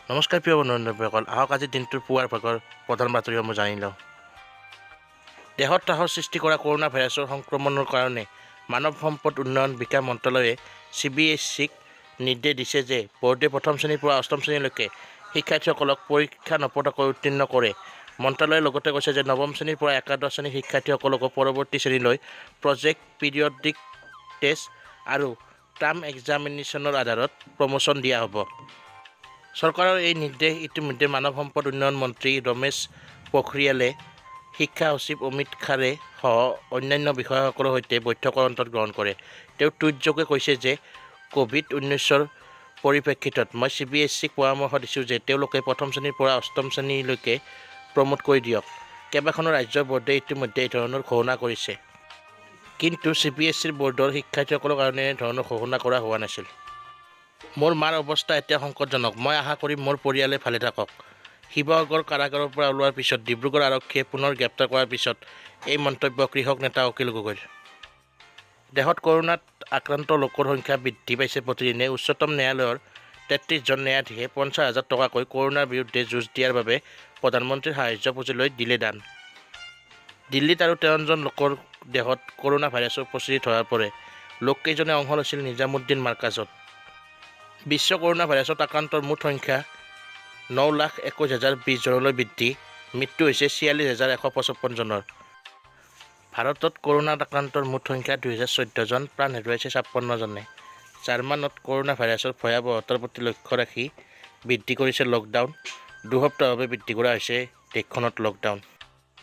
নমস্কাৰ প্ৰিয় বন্ধু বান্ধৱীসকল, আহক আজি দিনটোৰ পুৱাৰ ভাগৰ প্ৰধান বাতৰিসমূহ জানি লওঁ। দেহত ত্ৰাসৰ সৃষ্টি কৰা কৰোণা ভাইৰাছৰ সংক্ৰমণৰ কাৰণে মানৱ সম্পদ উন্নয়ন বিকাশ মন্ত্ৰালয়ে চিবিএছইক নিৰ্দেশ দিছে যে ব'ৰ্ডে প্ৰথম শ্ৰেণীৰ পৰা অষ্টম শ্ৰেণীলৈকে শিক্ষাৰ্থীসকলক পৰীক্ষা নপতাকৈ উত্তীৰ্ণ কৰে। মন্ত্ৰালয়ে লগতে কৈছে যে নৱম শ্ৰেণীৰ পৰা একাদশ শ্ৰেণীৰ শিক্ষাৰ্থীসকলকো পৰৱৰ্তী শ্ৰেণীলৈ প্ৰজেক্ট, পিৰিয়ডিক টেষ্ট আৰু টাৰ্ম এক্সামিনেশ্যনৰ আধাৰত প্ৰমোচন দিয়া হ'ব। চৰকাৰৰ এই নিৰ্দেশ ইতিমধ্যে মানৱ সম্পদ উন্নয়ন মন্ত্ৰী ৰমেশ পোখৰিয়ালে শিক্ষা সচিব অমিত খাৰে সহ অন্যান্য বিষয়াসকলৰ সৈতে বৈঠকৰ অন্তত গ্ৰহণ কৰে। তেওঁ টুইটযোগে কৈছে যে ক'ভিড-19ৰ পৰিপ্ৰেক্ষিতত মই চিবিএছইক পৰামৰ্শ দিছোঁ যে তেওঁলোকে প্ৰথম শ্ৰেণীৰ পৰা অষ্টম শ্ৰেণীলৈকে প্ৰমোট কৰি দিয়ক। কেইবাখনো ৰাজ্যৰ ব'ৰ্ডে ইতিমধ্যে এই ধৰণৰ ঘোষণা কৰিছে। কিন্তু চিবিএছইৰ ব'ৰ্ডৰ শিক্ষাৰ্থীসকলৰ কাৰণে এনেধৰণৰ ঘোষণা কৰা হোৱা নাছিল। মোৰ মাৰ অৱস্থা এতিয়া সংকটজনক, মই আশা কৰিম মোৰ পৰিয়ালে ভালে থাকক। শিৱসাগৰ কাৰাগাৰৰ পৰা ওলোৱাৰ পিছত ডিব্ৰুগড় আৰক্ষীয়ে পুনৰ গ্ৰেপ্তাৰ কৰাৰ পিছত এই মন্তব্য কৃষক নেতা অখিল গগৈৰ। দেশত কৰোণাত আক্ৰান্ত লোকৰ সংখ্যা বৃদ্ধি পাইছে প্ৰতিদিনে। উচ্চতম ন্যায়ালয়ৰ 33জন ন্যায়াধীশে 50 হাজাৰ টকাকৈ কৰোণাৰ বিৰুদ্ধে যুঁজ দিয়াৰ বাবে প্ৰধানমন্ত্ৰীৰ সাহায্য পুঁজিলৈ দিলে দান। দিল্লীত আৰু 13জন লোকৰ দেহত কৰোণা ভাইৰাছৰ উপস্থিতি ধৰা পৰে। লোককেইজনে অংশ লৈছিল নিজামুদ্দিন মাৰ্কাজত। বিশ্ব কৰোণা ভাইৰাছত আক্ৰান্তৰ মুঠ সংখ্যা 9,21,020 জনলৈ বৃদ্ধি। মৃত্যু হৈছে 46,155 জনৰ। ভাৰতত কৰোণাত আক্ৰান্তৰ মুঠ সংখ্যা 2014 জন, প্ৰাণ হেৰুৱাইছে 56 জনে। জাৰ্মানত কৰোণা ভাইৰাছৰ ভয়াৱহতাৰ প্ৰতি লক্ষ্য ৰাখি বৃদ্ধি কৰিছে লকডাউন। 2 সপ্তাহৰ বাবে বৃদ্ধি কৰা হৈছে দেশখনত লকডাউন।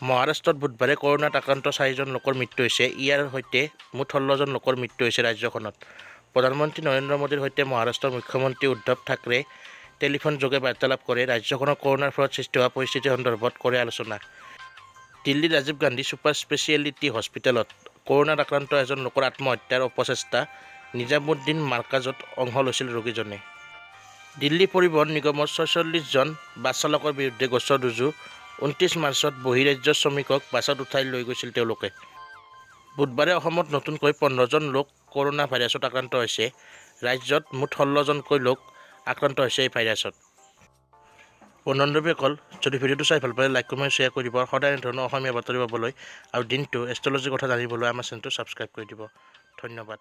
মহাৰাষ্ট্ৰত বুধবাৰে কৰোণাত আক্ৰান্ত চাৰিজন লোকৰ মৃত্যু হৈছে। ইয়াৰ সৈতে মুঠ 16 জন লোকৰ মৃত্যু হৈছে ৰাজ্যখনত। প্ৰধানমন্ত্ৰী নৰেন্দ্ৰ মোদীৰ সৈতে মহাৰাষ্ট্ৰৰ মুখ্যমন্ত্ৰী উদ্ধৱ ঠাকৰে টেলিফোনযোগে বাৰ্তালাপ কৰে। ৰাজ্যখনৰ কৰোণাৰ ফলত সৃষ্টি হোৱা পৰিস্থিতি সন্দৰ্ভত কৰে আলোচনা। দিল্লীৰ ৰাজীৱ গান্ধী ছুপাৰ স্পেচিয়েলিটি হস্পিটেলত কৰোণাত আক্ৰান্ত এজন লোকৰ আত্মহত্যাৰ অপচেষ্টা। নিজামুদ্দিন মাৰ্কাজত অংশ লৈছিল ৰোগীজনে। দিল্লী পৰিবহণ নিগমৰ 46 জন বাছ চালকৰ বিৰুদ্ধে গোচৰ ৰুজু। 29 মাৰ্চত বহিৰাজ্যৰ শ্ৰমিকক বাছত উঠাই লৈ গৈছিল তেওঁলোকে। বুধবাৰে অসমত নতুনকৈ 15 জন লোক কৰোণা ভাইৰাছত আক্ৰান্ত হৈছে। ৰাজ্যত মুঠ 16 জনকৈ লোক আক্ৰান্ত হৈছে এই ভাইৰাছত। বন্ধু বান্ধৱীসকল, যদি ভিডিঅ'টো চাই ভাল পালে লাইক, কমেণ্ট, শ্বেয়াৰ কৰি দিব আৰু সদায় এনেধৰণৰ অসমীয়া বাতৰি পাবলৈ আৰু দিনটো এষ্ট্ৰলজিৰ কথা জানিবলৈ আমাৰ চেনেলটো ছাবস্ক্ৰাইব কৰি দিব। ধন্যবাদ।